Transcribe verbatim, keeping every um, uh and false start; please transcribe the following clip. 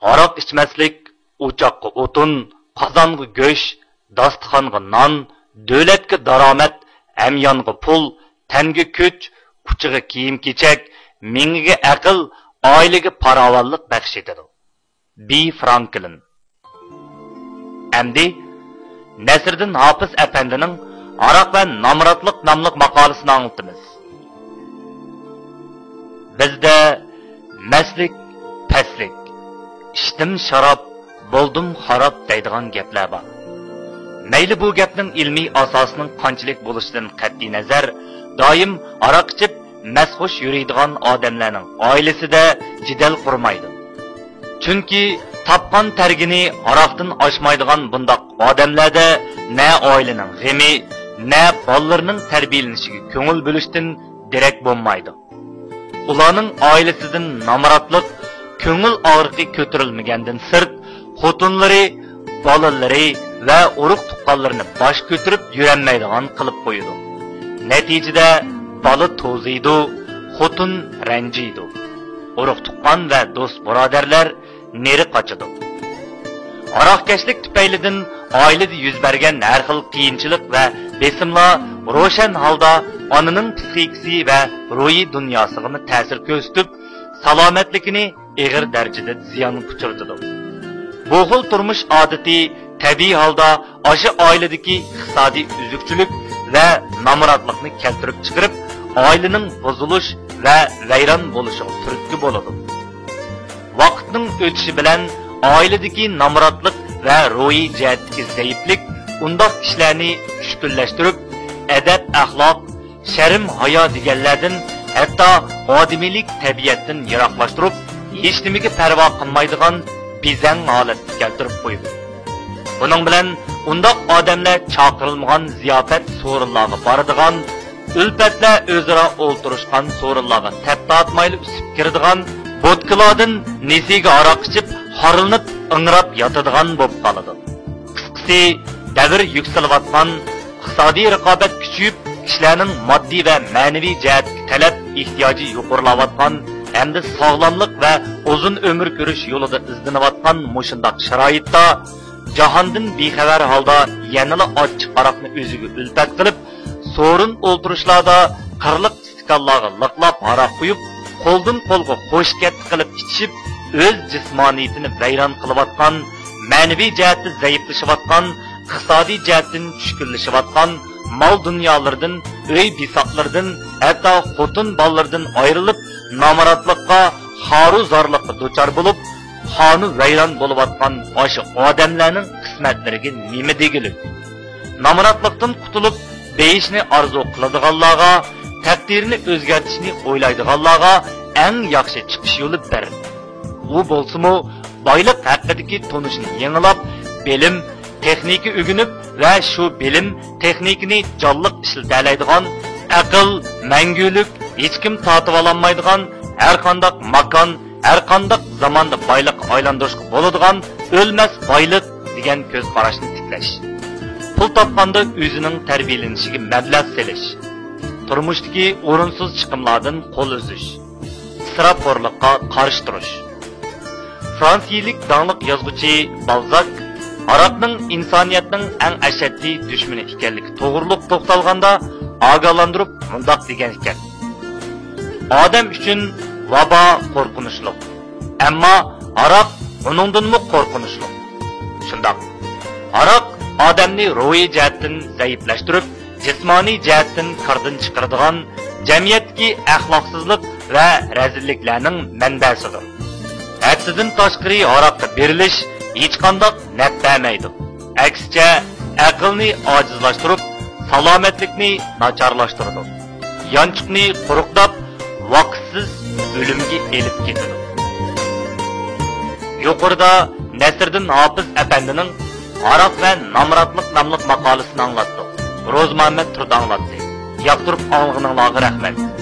ھاراق ئىچمەسلىك ئوچاققا ئوتۇن، قازانغا گۆش، داستىخانغا نان، دۆلەتكە دارامەت، ھەميانغا پۇل، تەنگە كۈچ، ئۇچىغا كىيىم-كېچەك، مېڭىگە ئەقىل، ئائىلىگە پاراۋانلىق بەخش ئېتىدۇ. بى فرانكلىن. ئەمدى نەسىردىن ھاپىز ئەپەندىنىڭ ھاراق ۋە نامراتلىق ناملىق ماقالىسىنى ئاڭلىتىمىز. بىزدە مەستلىك، پەسلىك، ئىچتىم شاراب، بولدۇم خاراب دەيدىغان گەپلەر بار. مەيلى بۇ گەپنىڭ ئىلمىي ئاساسىنىڭ قانچىلىك بولۇشىدىن قەتئىينەزەر، دائىم ھاراق ئىچىپ مەستخۇش يۈرىدىغان ئادەملەرنىڭ ئائىلىسىدە جېدەل قۇرمايدۇ. چۈنكى تاپقان تەرگىنى ھاراقتىن ئاشمايدىغان بۇنداق ئادەملەردە نە ئائىلىنىڭ غېمى، نە بالىلىرىنىڭ تەربىيەلىنىشىگە كۆڭۈل بۆلۈشتىن دېرەك بولمايدۇ. ئۇلارنىڭ ئائىلىسىدىن نامراتلىق، كۆڭۈل ئاغرىقى كۆتۈرۈلمىگەندىن سىرت، خوتۇنلىرى، بالىلىرى ۋە ئۇرۇق-تۇغقانلىرىنى باش كۆتۈرۈپ يۈرەلمەيدىغان قىلىپ قويىدۇ. نەتىجىدە بالا توزىيدۇ، خوتۇن رەنجىيدۇ. ئۇرۇق-تۇغقان ۋە دوست-بۇرادەرلەر نېرى قاچىدۇ. ھاراقكەشلىك تۈپەيلىدىن ئائىلىدە يۈز بەرگەن ھەر خىل قىيىنچىلىق ۋە بېسىملار روشەن ھالدا ئانىنىڭ پسىخىكىسى ۋە روھىي دۇنياسىغىمۇ تەسىر كۆرسىتىپ، سالامەتلىكىنى ئېغىر دەرىجىدە زىيانغا ئۇچرىتىدۇ. بۇ خىل تۇرمۇش ئادىتى تەبىئىي ھالدا ئاشۇ ئائىلىدىكى ئىقتىسادىي ئۈزۈكچىلىك ۋە نامراتلىقنى كەلتۈرۈپ چىقىرىپ، ئائىلىنىڭ بۇزۇلۇش ۋە ۋەيران بولۇشىغا تۈرتكە بولىدۇ. ۋاقىتنىڭ ئۆتۈشى بىلەن ئائىلىدىكى نامراتلىق ۋە روھىي جەھەتتىكى زەئىپلىك ئۇنداق كىشىلەرنى چۈشكۈنلەشتۈرۈپ، ئەدەپ-ئەخلاق، شەرم-ھايا دېگەنلەردىن، ھەتتا ئادىمىيلىك تەبىئەتتىن يىراقلاشتۇرۇپ، ھېچنېمىگە پەرۋا قىلمايدىغان بېزەڭ ھالەتكە كەلتۈرۈپ قويىدۇ. بۇنىڭ بىلەن ئۇنداق ئادەملەر چاقىرىلمىغان زىياپەت سورۇنلارغا بارىدىغان، ئۈلپەتلەر ئۆزئارا ئولتۇرۇشقان سورۇنلارغا تەپ تارتمايلا ئۈسۈپ كىرىدىغان، بوتكىلاردىن نېسىگە ھاراق ئىچىپ، خارلىنىپ، ئىڭراپ ياتىدىغان بولۇپ قالىدۇ. قىسقىسى، دەۋر يۈكسىلىۋاتقان، ئىقتىسادىي رىقابەت كۈچىيىپ، كىشىلەرنىڭ ماددىي ۋە مەنىۋى جەھەتتىكى تەلەپ ئېھتىياجى يۇقىرىلاۋاتقان ھەمدە ساغلاملىق ۋە ئۇزۇن ئۆمۈر كۆرۈش يولىدا ئىزدىنىۋاتقان مۇشۇنداق شارائىتتا، جاھاندىن بىخەۋەر ھالدا يەنىلا ئاچچىق ھاراقنى ئۆزىگە ئۈلپەت قىلىپ، سورۇن ئولتۇرۇشلاردا قىرلىق ئىستىكانلارغا لىقلاپ ھاراق قۇيۇپ، قولدىن قولغا خوش كەتتى قىلىپ ئىچىشىپ، ئۆز جىسمانىيىتىنى ۋەيران قىلىۋاتقان، مەنىۋى جەھەتتە زەئىپلىشىۋاتقان، ئىقتىسادىي جەھەتتىن چۈشكۈنلىشىۋاتقان، مال-دۇنيالىرىدىن، ئۆي-بىساقلىرىدىن، ھەتتا خوتۇن-بالىلىرىدىن ئايرىلىپ، نامراتلىققا، خارۇ-زارلىققا دۇچار بولۇپ، خانۇ ۋەيران بولۇۋاتقان ئاشۇ ئادەملەرنىڭ قىسمەتلىرىگە نېمە دېگۈلۈك؟ نامراتلىقتىن قۇتۇلۇپ، بېيىشنى ئارزۇ قىلىدىغانلارغا، تەقدىرىنى ئۆزگەرتىشنى ئويلايدىغانلارغا ئەڭ ياخشى چىقىش يولى بىر. ئۇ بولسىمۇ، بايلىق ھەققىدىكى تونۇشنى يېڭىلاپ، بىلىم، تېخنىكا ئۆگىنىپ ۋە شۇ بىلىم، تېخنىكىنى جانلىق ئىشلىتەلەيدىغان، ئەقىل، مەڭگۈلۈك، ھېچكىم تارتىۋالالمايدىغان، ھەرقانداق ماكان، ھەرقانداق زاماندا بايلىققا ئايلاندۇرۇشقا بولىدىغان ئۆلمەس بايلىق دېگەن كۆز قاراشنى تىكلەش. پۇل تاپقاندا ئۆزىنىڭ تەربىيەلىنىشىگە مەبلەغ سېلىش. تۇرمۇشتىكى ئورۇنسىز چىقىملاردىن قول ئۈزۈش. ئىسراپخورلۇققا قارشى تۇرۇش. فرانسىيىلىك داڭلىق يازغۇچى بالزاك ھاراقنىڭ ئىنسانىيەتنىڭ ئەڭ ئەشەددىي دۈشمىنى ئىكەنلىكى توغرۇلۇق توختالغاندا ئاگاھلاندۇرۇپ مۇنداق دېگەن ئىكەن: ئادەم ئۈچۈن ۋابا قورقۇنچلۇق، ئەمما ھاراق ئۇنىڭدىنمۇ قورقۇنچلۇق. شۇنداق، ھاراق ئادەمنى روھىي جەھەتتىن زەئىپلەشتۈرۈپ، جىسمانىي جەھەتتىن كاردىن چىقىرىدىغان، جەمئىيەتتىكى ئەخلاقسىزلىق ۋە رەزىللىكلەرنىڭ مەنبەسىدۇر. ھەددىدىن تاشقىرى ھاراققا بېرىلىش ھېچقانداق نەپ بەرمەيدۇ. ئەكسىچە، ئەقىلنى ئاجىزلاشتۇرۇپ، سالامەتلىكنى ناچارلاشتۇرىدۇ. يانچۇقنى قۇرۇقداپ، ۋاقىتسىز ئۆلۈمگە ئېلىپ كېتىدۇ. يۇقىرىدا نەسىردىن ھاپىز ئەپەندىنىڭ ھاراق ۋە نامراتلىق ناملىق ماقالىسىنى ئاڭلاتتۇق. روزمۇھەممەت تۇردى ئاڭلاتتى. ياقتۇرۇپ ئاڭلىغىنىڭلارغا رەھمەت.